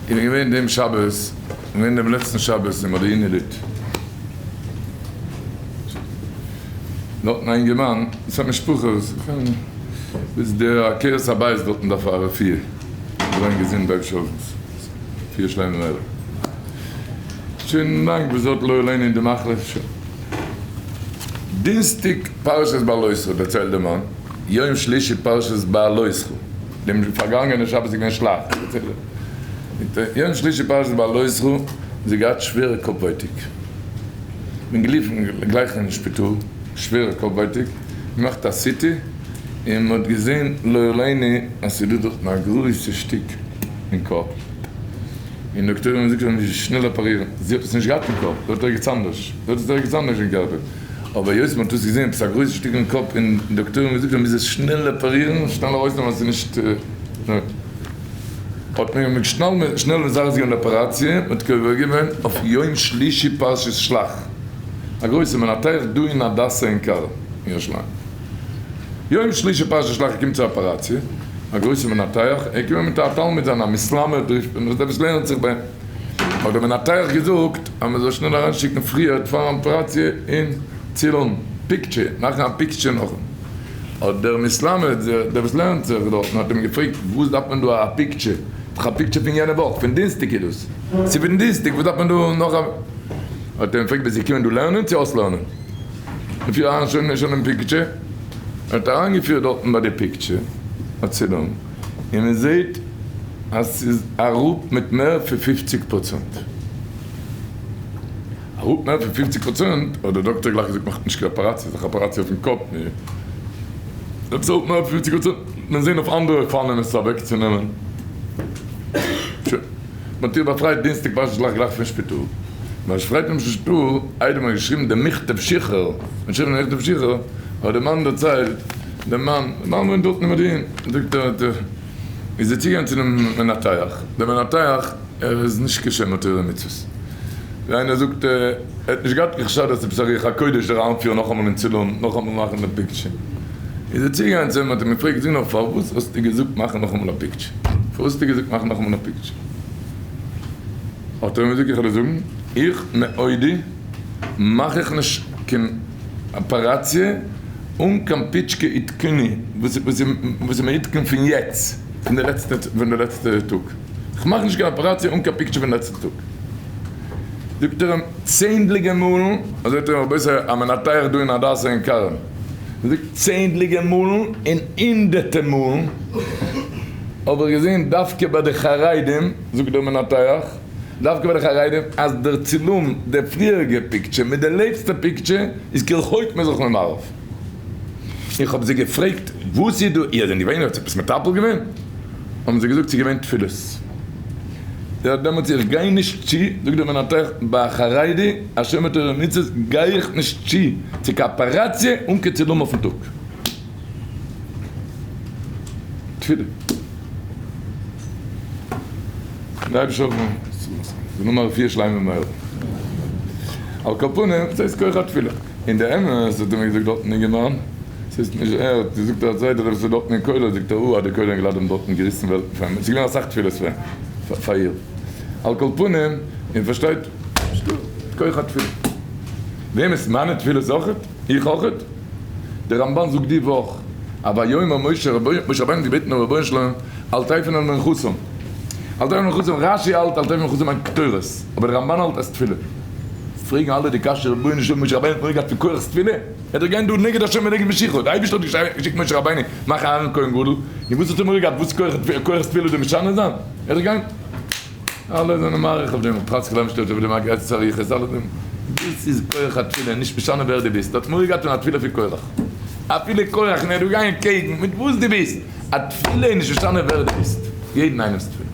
איך בין געווען דעם שבת, געווען דעם לעצטן שבת אין מודיעין עילית. דארטן א אינגערמאן, עס איז א משפחה, וואס די עקרת הבית דארטן דארף א רפואה, זאל זיין געזונט אייביג רפואה שלימה מהרה. שוין לאנג וואס האט לא עלינו אין די מחלה, שוין. דינסטאג פרשת בהעלותך דערציילט דער מאן, יום שלישי פרשת בהעלותך, דעם פארגאנגענע שבת איז געווען שלח, יום שלישי פרשת בהעלותך האט זי געהאט שווערע קאפ ווייטאג, מען געליפן גלייך אין שפיטאל, שווערע קאפ ווייטאג, געמאכט א CT, און מען האט געזען לא עלינו אז ס'איז דא דארטן א גרויסע שטיק אין קאפ, און דאקטוירים האבן געזאגט זי זאל נישט שנעל אפערירן, זי האט עס נישט געהאט אין קאפ, זי האט ערגעץ אנדערש, זי האט עס ערגעץ אנדערש אין קערפער, אבער היות מען האט עס געזען עפעס א גרויסע שטיק אין קאפ און דאקטוירים האבן געזאגט מען מוז עס שנעל אפערירן, שנעל ארויסנעמען אז עס איז נישט האט מען מיט שנעל שנעל מזרז געווען די אפעראציע, מען האט קובע געווען אויף יום שלישי פרשת שלח, א גרויסע מנתח דא אין הדסה אין כרם אין ירושלים, יום שלישי פרשת שלח קומט צו אפעראציע, א גרויסע מנתח, ער איז געקומען מיט א תלמיד זיינע א מסלמד רופט מען דאס, דער וואס לערנט זיך ביי אים, האט דער מנתח געזאגט אז מען זאל שנעל אריינשיקן פריער פארן אפעראציע אין צילום picture, מאכן א picture נאכן. האט דער מסלמד, דער וואס לערנט זיך דארטן, האט אים געפרעגט, וואס דארף מען דא א picture? דאך א picture פון יענע וואך, פון דינסטאג איז דאס. ס'איז פון דינסטאג, וואס דארף מען דא נאך א. האט ער אים געפרעגט, ביסט געקומען דא לערנען צו אויסלערנען? און פיר אריין שוין שוין דעם picture. ער האט אריינגעפירט דארטן ביי די picture, א צילום, און מען זעט אז ס'איז אראפ מיט מער פון פופציג פראצענט. אראפ מער פון פופציג פראצענט, האט דער דאקטער גלייך געזאגט מאכט נישט קיין אפעראציע, ס'איז דאך אפעראציע אויפן קאפ, נו, עפעס אראפ מער פון פופציג פראצענט, מען זען אויף אנדערע אופנים עס אוועקצונעמען. שוין, מען האט איר באפרייט דינסטאג פרשת שלח גלייך פון שפיטאל. מען באפרייט אים פון שפיטאל, איידער מען האט געשריבן דעם מכתב שחרור, מען האט געשריבן דעם מכתב שחרור, האט דער מאן דערציילט, דער מאן, דער מאן וואוינט דארט אין מודיעין, זאגט ער, איז ער צוגעגאנגען צו דעם מנתח, דער מנתח, ער איז נישט קיין שומר תורה ומצוות. ווי איינער זאגט, ער האט נישט געהאט קיין חשד אז עפעס א רוח הקודש זאל אריינפירן נאכאמאל אין צילום, נאכאמאל מאכן די picture. איז ער צוגעגאנגען צו אים האט אים געפרעגט, זאג נאר פארוואס האסטו געזאגט מאכן נאכאמאל א picture? פארוואס האסטו געזאגט מאכן נאכאמאל א picture? האט ער אים געזאגט, איך וועל דיר זאגן, איך מעודי מאך איך נישט קיין אפעראציע אן קיין פיטשקע עדכוני, וואס איז מעודכן פון יעצט, פון די לעצטע טאג. כ'מאך נישט קיין אפעראציע אן קיין picture פון לעצטן טאג. זאגט ער אים צענדליגע מאלן, אזוי האט אים רבותי א מנתח דא אין הדסה אין כרם געזאגט צענדליגע מאלן און הונדערטע מאלן, האב איך געזען דווקא ביי די חרדים, זאגט דער מנתח, דווקא ביי די חרדים, אז דער צילום, דער פריעריגע picture מיט די לעצטע picture איז כרחוק מזרח ממערב. איך האב זיי געפרעגט וואס איז דא, איר זענט געווען, איר האט עפעס מטפל געווען? האבן זיי געזאגט ס'איז געווען תפילות. זאגט דעמאלטס איך גיי נישט צו, זאגט דער מנתח, ביי א חרדי א שומר תורה ומצוות גיי איך נישט צו צו קיין אפעראציע אן קיין צילום אויפן טאג. תפילה. די אייבערשטער זאל נאמען רפואה שלימה מהרה. על כל פנים, ס'איז כח התפילה. און די אמת האט ער מיר געזאגט דארטן אינגערמאן, ס'איז נישט ער האט געזאגט א צווייטער וואס איז דארטן אין כולל, זאגט ער אה האט די כולל אינגעלייט האבן דארטן געריסן וועלטן פאר אים, עס איז געווען אסאך תפילות פאר אים פאר איר, על כל פנים איר פארשטייט כח התפילה, וועמענס מיינע תפילות אויכעט? איך אויכעט? דער רמבן זאגט די וואך א ויאמר משה משה רבינו האט געבעטן דעם רבונו של עולם אל תפן אל מנחתם, אל תפן אל מנחתם, רשי האלט אל תפן אל מנחתם מיינט קטורת, אבער דער רמבן האלט אז תפילה. פרעגן אלע די קשיא רבונו של עולם משה רבינו האט מורא געהאט פון קורח'ס תפילה? ער האט דאך געגאנגען דא נגד השם ונגד משיחו, די אייבערשטער האט געשיקט משה רבינו מאכן אהרן כהן גדול, און וואס האט ער מורא געהאט וואס קורח'ס תפילה זאל משנה זיין? ער האט דאך געגאנגען אלע זענען מאריך אויף דעם, רב חאצקעל אייבערשטער האט אויף דעם א גרויסע אריכות, אלע זענען דאס איז כח התפילה, נישט משנה ווער דו ביסט, האט מורא געהאט פון א תפילה פון קורח, אפילו קורח און ער איז דא געגאנגען קעגן מיט וואס דו ביסט, א תפילה איז נישט משנה ווער דו ביסט, יעדן איינעמ'ס תפילה.